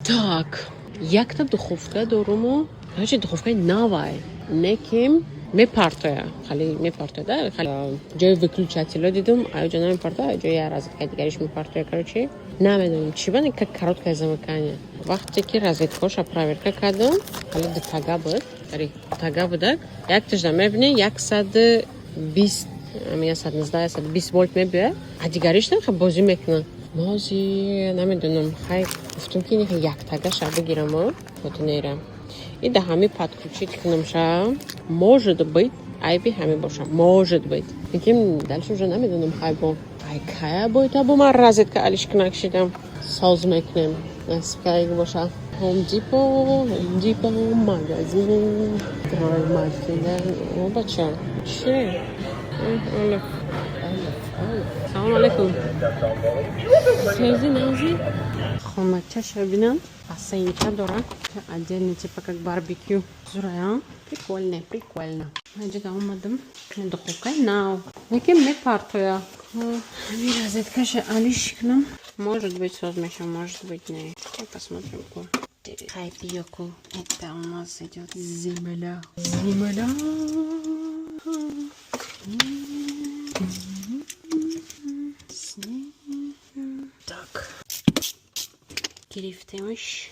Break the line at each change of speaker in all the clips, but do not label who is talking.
Так, якта духовка доруму, короче, духовкаи навай, неким мепартоя, хали мепартоя да, хали ҷои выключатело дидум, аёҷа намепартоя, ҷои розеткаи дигариш мепартоя. Короче, намедонам чӣ ба, как короткое замыкание. Вақте ки розеткаоша проверка кардам, хали дутага буд, тага будак, якташда мебинӣ 120, 119, 120 вольт мебиёяд, а дигариш на, бозӣ мекунад. Мози намедонам, хай, гуфтум ки яктагаша бигирамо, хотинера и да ҳами подключить кунамша, может быть, айби ҳами боша, может быть. Лекин дальше уже намедонам. Хай, бо ай кая бойта бо ман розетка алиш кунак шидам, соз мекунем, насибкаиг боша. Home Depot, Home Depot, магазин, строймашина. О, бача, чи? Олаф, Олаф, Олаф. Салом алейкум. Сези нази? Хоначаша бинам. Бассейнча дора. Отдельный, типа как барбекю. Зурая. Прикольно, прикольно. Аҷада омадам. Духовкаи нав. Лекин мепартоя. Ҳами розеткаша алиш кунам. Может быть, соз меша, может быть, не. Посмотрим. Хай, биёку. Это у нас идет земля. Земля. Снег. Так. Гирифтемш.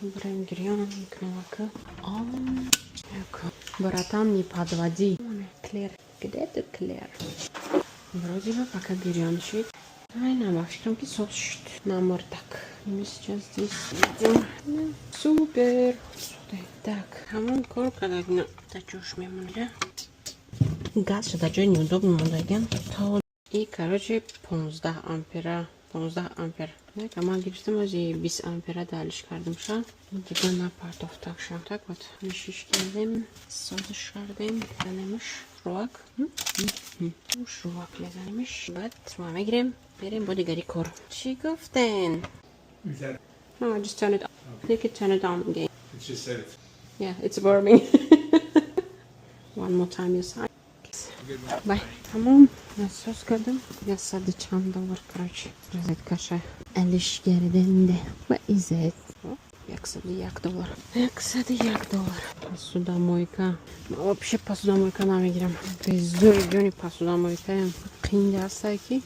Брем гирён мекунам. Братан, не подводи. Клер. Где ты, Клер? Вроде бы пока гирён шид. Ай, нам фикрам, ки соз шуд. Намурдак. Мы сейчас здесь идем. Супер. Так, ҳамон кор кардагина. Ҷош мемонда. Газ шуда, ҷои неудобно мондагиан. И, короче, 15 ампера, 15 ампер. Ман гирифтам, ози 20 ампера далиш кардам ша. Дига напартофтак ша. Так вот, мишиш кардем, созиш кардем, занемш шуак. Шуак мезанемш. Баъд ма мегирем, мерем бо дигари кор. Чӣ гуфтен? No, I just turn it. You could turn it on again.
It just said it's
Yeah, it's burning. One more time your side. Bye. Тамом. Насос кардам. Яксаду чанд доллар, короче. Розеткаша алиш гарденде. What is it? 101 доллар. 101 доллар. Посудомойка. Вообще посудомойка намегирам. Беззури ҷони посудомойкаям. Қинда ҳастай ки.